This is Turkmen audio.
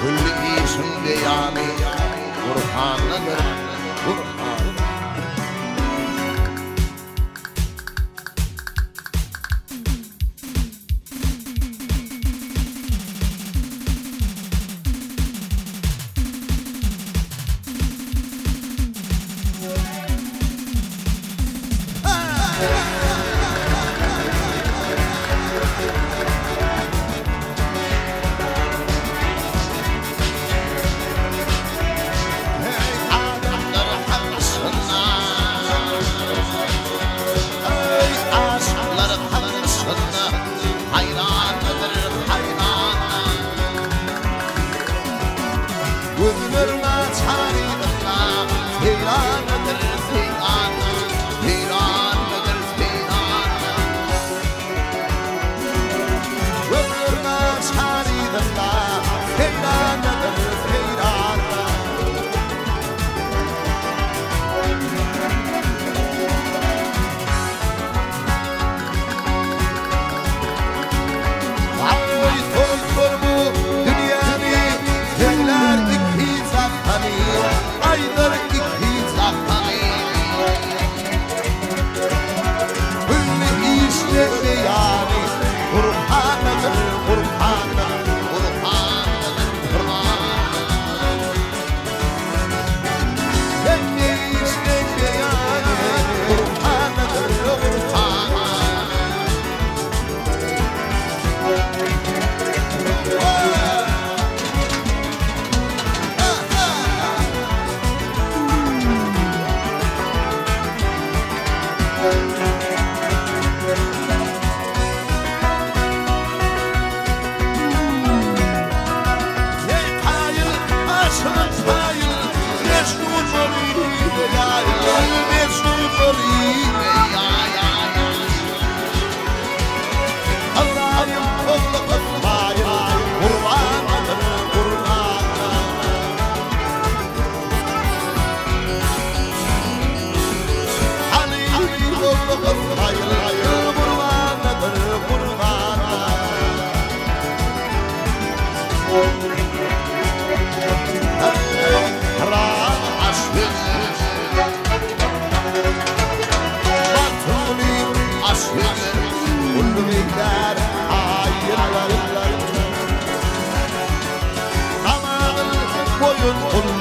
Külli işiň beýany Gurhandadyr, Gurhan. Adamlar hakynda, Eý, aşyklar hakynda haýrandyr, haýran. Gözlerime çarygyna seýrandyr, seýran, seýrandyr, seýran. Gözlerime çarygyna seýrandyr, seýran. Aý, toýlar bu dünýäni Teglär iki jahany, Aýlar iki jahany. Külli işleň beýany Gurhandadyr, Gurhanda, Gurhandadyr, Gurhan. Hemme işleň beýany Gurhandadyr, Gurhan. Eý kaýyl, aşygyň kaýyl, Mejnun boluberäýin, Mejnun boluberäýin. Ybraýym ogly Ysmaýyl, Gurbandyr, Gurban. Halyl ogly Ysmaýyl, Gurbandyr, Gurban. Haram aşyk, Magtymguly aşyk, Gulluk eýlär aýyllar. Namazyl boýun kul.